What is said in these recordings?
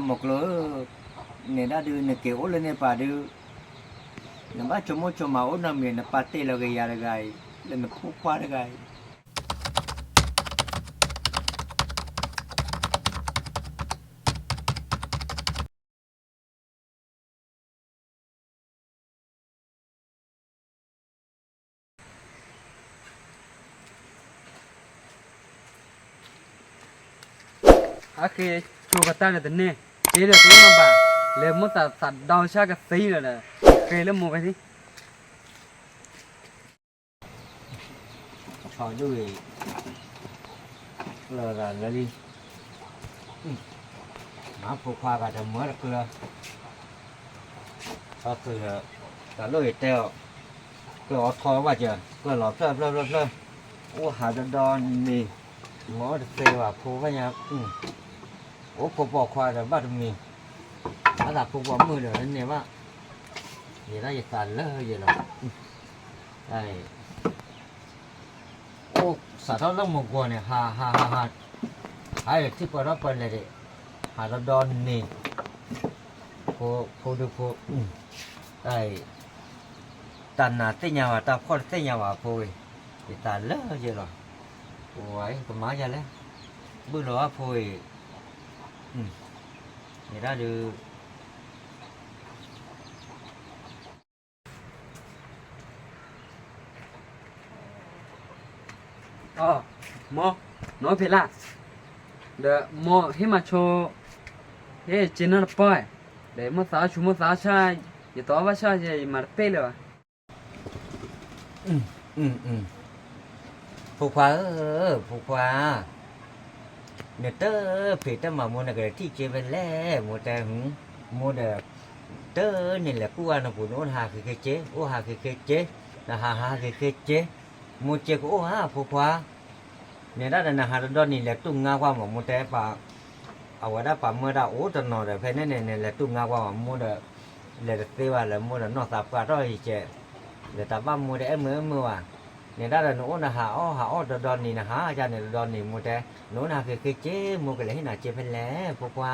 မိၢ်ကျိၤဧၢ, နဲဒၣ်ဒုး နက့ၤအိၣ်လၢန့ၣ်ပၢ်ဒုး, နဘၣ်ဆိကမိၣ်ဆိကမးအိၣ်နီတမံၤ နပၢ်တ့ၢ်လီၤက့ၤယၤတဂၤအံၤ, လၢနဖိခွါတဂၤအံၤ. ဟးက့ၤကၠိကတၢၢ်န့ၣ်တန့ၢ်, က့ၤဒီးတအိၣ်နီဘၣ်, လဲၤမိၢ်သးသးဒီဆၣ်ကသံလီၤဒီး, ဃ့လၢမိၢ်ဝဲသ့ၣ် ဆီဒိၣ်အံၤ, လၢသးလၢလံ, မၤဖိခွါဂၤတမၢတကျၢၤ, ဆီသုးဒီး, တၢ်လိၣ်အံၤတဲအီၤ, ကျၢၤအီၤထီဘၣ်စၢၤ, ကျၢၤလီၤဖျၢၣ်ဖျၢၣ်ဖျၢၣ်ဖျၢၣ်, အိၣ်ဟးဒီဒီနံၤ, မၤအီၣ်တသ့ဘၣ်ဖိဘၣ်ညါ, အိၣ်ဖိပိာ်ခွါဒီးဘၣ်တမံၤ, အသးဖိပိာ်မုၣ်ဒီးတန့ၢ်ဘၣ်, ယဲဒၣ်ယသးလၢယဲလီၤ. အိၣ်စးထီၣ်လၢမုၢ်ဂီၤန့ၣ် ဟးဟးဟးဟး, ဟးထံၣ်ပှဲၤထီၣ်ပှဲၤလဲၣ်ဒံး, ဟးဒီဒီနံၤ, ဖိဒုဖိ, တၢ်အံၤ, တၢ်နာ်သ့ၣ်ညါဘၣ် တၢ်ဖှီၣ်တသ့ၣ်ညါဘၣ်အဖိအံၤ, ယသးလၢယဲလီၤ. ပဝဲကမၤယၤလဲၣ်, ဘုၣ်လီၤအဖိအံၤ, ယဲဒၣ်ဒုး အီ, မိၢ်, နအိၣ်ဖဲလဲၣ်, ဒီးမိၢ်ဟ့ၣ်မၤဆိ, ဟ့ၣ်စ့နီၢ်တပီၢ်, ဒီးမိၢ်သးအီၣ်ဆူၣ်မိၢ်သးအီၣ်ဆၣ်, ယတအီၣ်ဘၣ်ဆၣ်ယဲ ယမၤတပ့ၢ်လၢၤဘၣ်. ဖိခွါဧၢ, ဖိခွါ, နတဖံးတမၤမိၢ် နကလဲၤထံၣ်စ့ဖဲလဲၣ် မိၢ်တဲ, မိၢ်ဒီး, တန့ၣ်လဲၤကူၣ်ဘၣ်နပူၤ နအိၣ်နဟးဃ့ဃ့စ့, အိၣ်ဟးဃ့ဃ့စ့, နဟးဟးဃ့ဃ့စ့, မိၢ်စ့ကအိၣ်ဧါ ဖိခွါ. နဲဒၣ်ဒီးနဟးတဒီနံၤ လဲၤတူၢ်ငါကွၢ်မး မိၢ်တဲပာ်, အဝဲဒၣ်ပာ်မၢဒၣ်အိၣ်တနီၤဒီး ဖဲန့ၣ်န့ၣ် နလဲၤတူၢ်ငါကွၢ်မး မိၢ်ဒီး, လဲၤတသ့ဘၣ်လၢ မိၢ်ဒီးနီၢ်သးပှၢ်ထီၣ်အံၤကဲ, ဒီးတၢ်ဘၣ်မိၢ်တဲအဲၣ်မုာ်အဲၣ်မုာ်ဘၣ်, နဲဒၣ်ဒီးနအိၣ်နဟးအီၣ်ဟးအီၣ်တဒီနံၤ နဟးကန့ၣ်တဒီနံၤ မိၢ်တဲ, နအိၣ်နဟးဃ့ဃ့စ့ မိၢ်ကလဲၤဟ့ၣ်နၤစ့ဖဲလဲၣ် ဖိခွါ.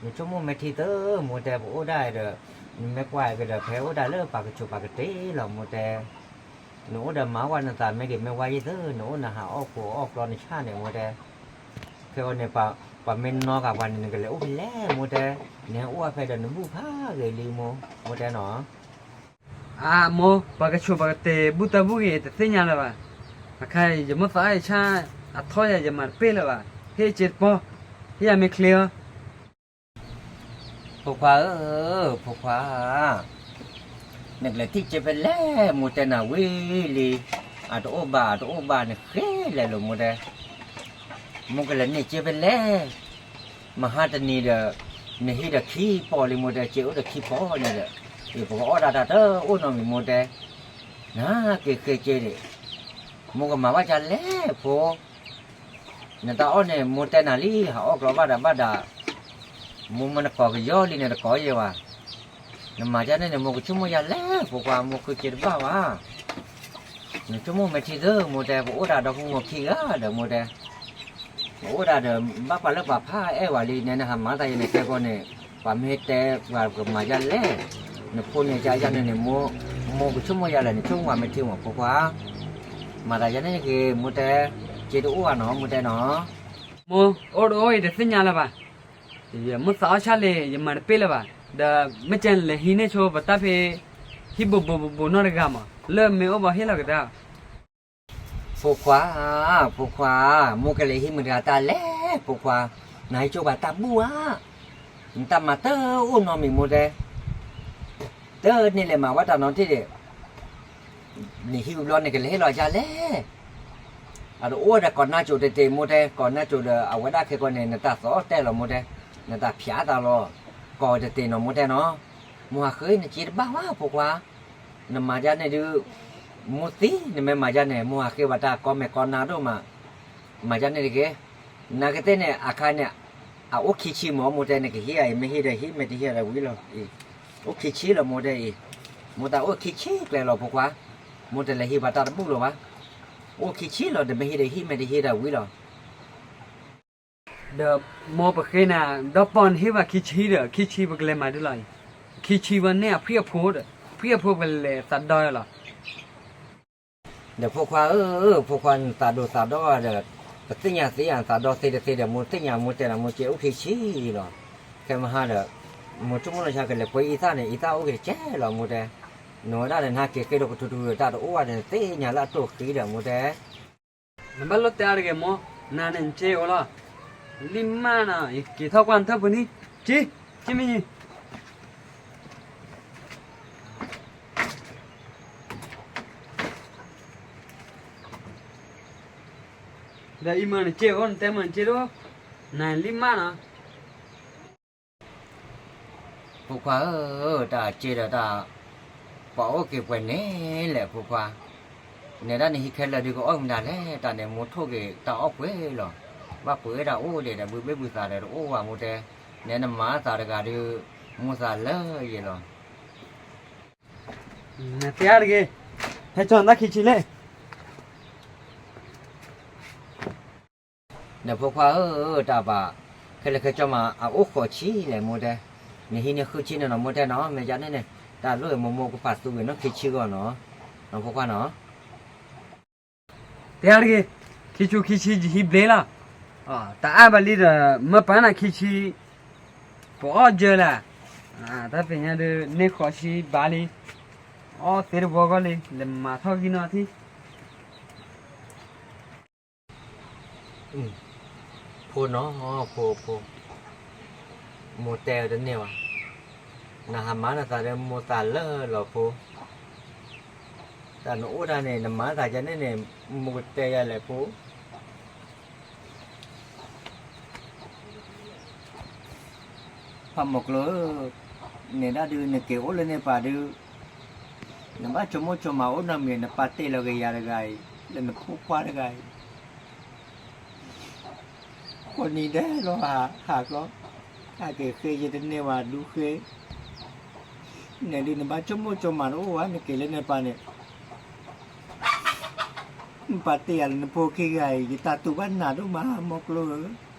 နဆိကမိၣ်မ့ၢ်ထံသၢ မိၢ်တဲ ပအိၣ်ဒၣ်ဒီး, နမ့ၢ်ကွၢ်ကဒီး ဖဲအိၣ်ဒၣ်လၢပှၤကဆိးပှၤကတ့ၢ်လီၤ မိၢ်တဲ, နအိၣ်ဒီးမၤဝဲနသးမ့ၢ်ဂ့ၤမ့ၢ်ဝါယံၤသၢ နအိၣ်နဟးအီၣ်ခိးအီၣ်ကျီနဆၣ်န့ၣ် မိၢ်တဲ, ခဲအံၤန့ၣ်, ပှၤမ့ၢ်နီၣ်ဃာ်ပှၤန့ၣ် နကလဲၤအိၣ်ဖဲလဲၣ် မိၢ်တဲ, နဟဲအိၣ်ဖဲဒီးနဘူၣ်ဖးဂ့ၤလံမိၢ်, မိၢ်တဲနီၤ. အမိၢ် ပှၤကဆိးပှၤကတ့ၢ် ဘူၣ်တၢ်ဘူၣ်ဂ့ၤ တသ့ၣ်ညါလၢၤဘၣ်, အခါအံၤ ယမိၢ်သးအီၣ်ယဆၣ်, အထီယၤ ယမၤတပ့ၢ်လၢၤဘၣ်, ဟ့ၣ်စ့တပီၢ်, ဟ့ၣ်ယၤမ့ၢ်ချ့ဧါ. ဖိခွါဧၢ, ဖိခွါ, နကလဲၤထံၣ်စ့ဖဲလဲၣ် မိၢ်တဲနၤဝံၤလံ, အတအိၣ်ဘၣ် အတအိၣ်ဘၣ် နဃ့လဲၤလိာ် မိၢ်တဲ, မိၢ်ကလဲၤန့ၢ်စ့ဖဲလဲၣ်, မဟါတနံၤဒီး, နဟံးဒီးခံပီၢ်လံ မိၢ်တဲ စ့အိၣ်ဒီးခံပီၢ်န့ၣ်ဒီး, ယပကအီၣ်ဒၣ်တၢ်တအိၣ်နီတမံၤ မိၢ်တဲ, နက့ၤဃ့စ့န့ၣ်, မိၢ်ကမၤဘၣ်ဒ်လဲၣ်ဖိ နတၢ်အီၣ်န့ၣ် မိၢ်တဲနၤလံ ဟးအီၣ်ကျီဘၣ်ဒီးဘၣ်ဒီး, မိၢ်မ့ၢ်နကိးကယီလံန့ၣ် တကိးယဲဘၣ်, နမၤဒ်န့ၣ်န့ၣ် မိၢ်ကဆိကမိၣ်ယၤလဲၣ် ဖိခွါ မိၢ်ဃုစ့တဘၣ်ဘၣ်, နဆိကမိၣ်မ့ၢ်ထံသၢ မိၢ်တဲ ပအိၣ်ဒၣ်ဒီဖိမိၢ်ခံဂၤဒီး မိၢ်တဲ ပအိၣ်ဒၣ်ဒီး ဘၣ်ပှၤလၢပှၤဖးအဲၣ်ဝဲလံ နဲနဟးမၤသးယဲန့ၣ် ကဲကီန့ၣ်, ပှၤမ့ၢ်တဲပှၤကမၤဒ်လဲၣ်, နဖိန့ၣ်ကယဲန့ၣ်န့ၣ် မိၢ်ကဆိကမိၣ်ယၤလဲၣ် နဆိကမိၣ်မ့ၢ်ထံမ့ၢ် ဖိခွါ, မၤသးယဲန့ၣ်က့ၤ မိၢ်တဲ, စ့တအိၣ်ဘၣ်နီၤ မိၢ်တဲနီၤ, မိၢ်အိၣ်တအိၣ်အံၤတသ့ၣ်ညါလၢၤဘၣ်, ယမိၢ်သးအီၣ်ဆၣ်လံ ယမၤတပ့ၢ်လၢၤဘၣ်, ဒီးမ့ၢ်ကဲလဲၤဟံးန့ၢ်ဆိပတၢ်ဖဲ, ဟံၣ်ဘိးဘိးဘိးဘိးနီတဂၤမး လၢမ့ၢ်အိၣ်ဘၣ်ဟ့ၣ်လီၤကဒါ ဖိခွါ, ဖိခွါ, မိၢ်ကလဲၤဟံးမတၤတဂၤတၢ်လဲၣ် ဖိခွါ, နဟံးဆိပှၤတၢ်ဘူၣ်ဧါ, နတၢ်မၤတအိၣ်နီတမံၤ မိၢ်တဲ, တန့ၢ်လဲၤမၤဝဲတၢ်နီတထံၣ်ဒံး, နဟံးဝံၤဘျီန့ၣ် ကလဲၤဟ့ၣ်လီၤယၤလဲၣ်, အတအိၣ်ဒီးကိးနါစိၤတတ့ၢ် မိၢ်တဲ ကိးနါစိၤဒီး အဝဲဒၣ်ခဲကီန့ၣ် နတၢ်သီၣ်တဲလီၤ မိၢ်တဲ, နတၢ်ဖျါသးလီၤ, ကိးတတ့ၢ်နီၤ မိၢ်တဲနီၤ, မိၢ်ဟးဃ့နစ့တဘၣ်ဘၣ် ဖိခွါ နမၤဒ်န့ၣ်ဒုး, မိၢ်သံ နမ့ၢ်မၤဒ်န့ၣ် မိၢ်ဟးဃ့ဘၣ်တၢ်ကီမဲာ်ကီနါဒိၣ်မး, မၤဒ်န့ၣ်တက့ၢ်, နာ်က့သ့ၣ်န့ၣ် အခါန့ၣ်, အအိၣ်ခံဆံမး မိၢ်တဲ နကဟံးအံၤ မ့ၢ်ဟံးဒီးဟံး မ့ၢ်တဟံးဒီးဝံၤလီၤ, အိၣ်ခံဆံလီၤ မိၢ်တဲအံၤ, မိၢ်တၢ်အိၣ်ခံဆံကျဲလီၤ ဖိခွါ, မိၢ်တလဲၤဟံးဘၣ်တၢ်တဘူၣ်လၢၤဘၣ်, အိၣ်ခံဆံလီၤ တမ့ၢ်ဟံးဒီးဟံး မ့ၢ်တဟံးဒီးဝံၤလီၤ. ဒီးမိၢ်ပဃ့နၤ ဒီးပီၢ်နဟ့ၣ်ဘၣ်ခံဆံဒီး ခံဆံပကလဲၤမၤဒ်လီၤအံၤ, ခံဆံဝဲန့ၢ်အဖှံအဖိဒီး ဖှံအဖိပကလဲၤသးဒီလီၤ. ဒီးဖိခွါဧၢ, ဖိခွါနသးဒိၣ်သးဒီဒီး ပသ့ၣ်ညါသ့ဧါ နသးဒီသ့တသ့ဒီး မိၢ်သ့ၣ်ညါမိၢ်တဲနၤ မိၢ်က့ၤအိၣ်ခံဆံလီၤ. ခဲမဟါဒီး မိၢ်ဆိကမိၣ်လီၤဆါကလဲၤပှ့ၤအံသၣ်န့ၣ် အံသၣ်အိၣ်က့ၤတကဲလီၤ မိၢ်တဲ, နဝဲဒၣ်ဒီးနဟးက့ၤဃ့ဒီးကထူထူဒီး တၢ်တအိၣ်ဘၣ်ဒီး နသ့ၣ်ညါလၢအတိၢ်ဃံဒီး မိၢ်တဲ နဘၣ်လိၣ်တဲအါတဂ့ၤမိၢ်, နၤန့ၣ်နစ့အိၣ်လီၤ, လံၣ်မၢ်နီၤ ယက့ၤထီၣ်ကွၢ်နထၢၣ်ပူၤန့ၣ်, က့ၤ, က့ၤမ့ၢ်ယံၤ ဒီးအံၤမ့ၢ်နစ့အိၣ် နတဲမ့ၢ်နစ့ဒိၣ်, နၤလံၣ်မၢ်နီၤ. ဖိခွါဧၢ, တၢ်စ့ဒီးတၢ် ပှၤအိၣ်က့ၤပှဲၤန့ၣ်လဲၣ်ဖိခွါ, နဲဒၣ်နဟံးခဲလၢာ်ဒုးကအီၣ်မတၤလဲၣ် တၢ်န့ၣ်မိၢ်ထိၣ်က့ၤတၢ်အီၣ်ပှဲၤလီၤ, ဘၣ်ပှ့ၤဝဲဒၣ်အိၣ်ဒံးဒီး ဘုဘ့ၣ်ဘုသးဒီးတအိၣ်ဘၣ်မိၢ်တဲ, နဲနမၤသးတဂၤဒုး မိၢ်သးလၢယ့ၢ်လီၤ. နတဲအါတဂ့ၤ, ဟဲကၠီနတၢ်ခံဆံလဲၣ်. နဖိခွါဧၢ, တၢ်ဘၣ် ခဲလၢာ်ခဲဆ့မး အအိၣ်ဃိးဆံလဲၣ်မိၢ်တဲ, နဟံးန့ၢ်ဃုဆံန့ၣ်နီၤ မိၢ်တဲနီၤ, မ့ၢ်ယါန့ၣ်န့ၣ် တၢ်လိၣ်အံၤမိၢ်မိၢ်ကပာ်သူဂ့ၤနီၢ်ခံဆံဂီၢ်နီၤ, နဖိခွါနီၤ. တဲအါတဂ့ၤ, ခံဆံခံဆံယဟံးဘျ့လီၤ, တအါဘၣ်လံဒီး မ့ၢ်ပာ်နၤခံဆံ ပအီၣ်ယၢလၢ်, တၢ်သ့ၣ်ညါဒုး န့ၢ်ဃိးဆံဘၣ်လံ, အီၣ်သ့တဘီဂီၢ်လံ လဲၤမၤထီၣ်ဂံၢ်နီၢ်ထံၣ်. ဖိနီၤ, ဖိဖိ, မိၢ်တဲအီၤတန့ၢ်ဘၣ်, နဟးမၤနသးဒီးမိၢ်သးလၢလီၤဖိ, တၢ်နအိၣ်တၢ်န့ၣ် နမၤသးယါန့ၣ်န့ၣ် မိၢ်ကတဲယၤလဲၣ်ဖိ ဖးမိၢ်ကျိဧၢ, နဲဒၣ်ဒုး နက့ၤအိၣ်လၢန့ၣ်ပၢ်ဒုး, နဘၣ်ဆိကမိၣ်ဆိကမးအိၣ်နီတမံၤ နပာ်တ့ၢ်လီၤက့ၤယၤတဂၤအံၤ လၢနဖိခွါတဂၤအံၤ, ကိးနံၤဒဲးလီၤဟးကျီ, ဟးက့ၤဃ့ယတန့ၢ်ဘၣ်ဒုးဃ့, နဲဒုး နဘၣ်ဆိကမိၣ်ဆိကမးတအိၣ်ဘၣ် နက့ၤလၢန့ၣ်ပၢ်န့ၣ် နပာ်တ့ၢ်ယၤလၢနဖိခံဂၤအံၤ ယတၢ်တူၢ်ဘၣ်နးဒိၣ်မး မိၢ်ကျိဧၢ.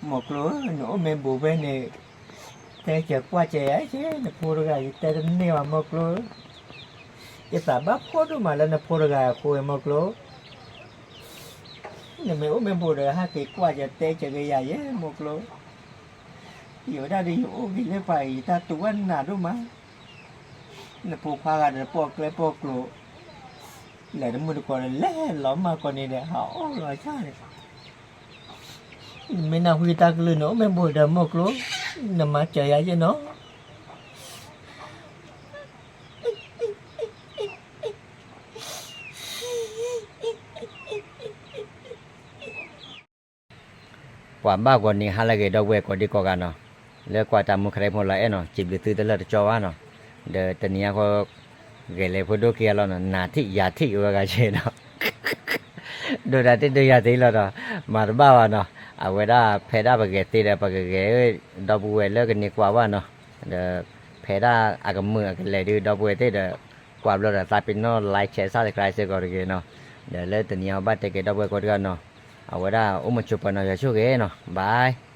မိၢ်ကျိဧၢ, နအိၣ်မ့ၢ်ဘူးဖဲန့ၣ် တဲကၢၤကွၢ်ကၢၤယၤက့ၤ နဖိတဂၤ ယတဲတန့ၢ်ဘၣ် မိၢ်ကျိဧၢ. ယသးဘၣ်ဖှီၣ်ဒိၣ်မးလၢနဖိတဂၤအဃိ မိၢ်ကျိ, နမ့ၢ်အိၣ်မ့ၢ်ဘူးဒီး ဟဲက့ၤကွၢ်ကၢၤတဲကၢၤက့ၤယၤယဲ မိၢ်ကျိ. ယဝဲဒၣ်ဒီး ယအိၣ်ဂ့ၤလၢပှၤအံၤ ယတၢ်တူၢ်ဘၣ်နးဒိၣ်မး, နဖိခွါဂၤဒီး ပိာ်ကျဲပိာ်ကျိၤ, လဲၤတမုၢ်တကိးဒီး လဲၤလီၤမၢ်ကိးနံၤဒီး ဟးအီၣ်လီၤဆၣ်န့ၣ်, နမ့ၢ်နၢ်ဟူယတၢ်ကလုၢ်န့ၣ် အိၣ်မ့ၢ်ဘူးဒီး မိၢ်ကျိ, နမၤစၢၤယၤယဲနီၤ. ပှၤဘၣ်ဂီၤနံၤဟါလၢအဂ့ၤ ဒီပုၢ်ဝဲၢ်ကိးဒံကိးဂၤနီၤ, လၢကွၢ်တၢ်မူခရံာ်ဖိလီၤအဲၣ်နီၤ, စံးဘျုးသုတလၢာ်တကၠီဘၣ်နီၤ, ဒီးတနံၤအံၤဃီ ဂဲၤလဲၤဖိဒိၣ်ခံဂၤလီၤနီၤ, နၤထံၣ်ယၤထံၣ်ဝဲဂၤက့နီၤ, ဒိၣ်တၢ်တ့ၢ်ဒိၣ်ယၤတ့ၢ်လီၤဒီး မၤတဘၣ်ဘၣ်နီၤ, အဝဲဒၣ်ဖဲဒၣ်ပဂဲၤသ့ဒီး ပကဂဲၤ ဒီပုၢ်ဝဲၢ်လၢကန့ၢ်ကွၢ်ဘၣ်နီၤ, ဒီးဖဲဒၣ်အကမုာ်အကလဲၤဒုး ဒီပုၢ်ဝဲၢ်သ့ၣ်ဒီး ကွၢ်ဘျီဒီးသးပ့ၤနီၣ် like share subscribe စ့ၢ်ကီးတဂ့ၤနီၤ, ဒီးလၢတနံၤအံၤဘၣ်တဲက့ၤဒီပုၢ်ဝဲၢ်ကိးဂၤနီၤ, အဝဲဒၣ်အိၣ်မုာ်ဆိးပၢၤနီၤ ယွၤဆိၣ်ဂ့ၤနီၤ, bye.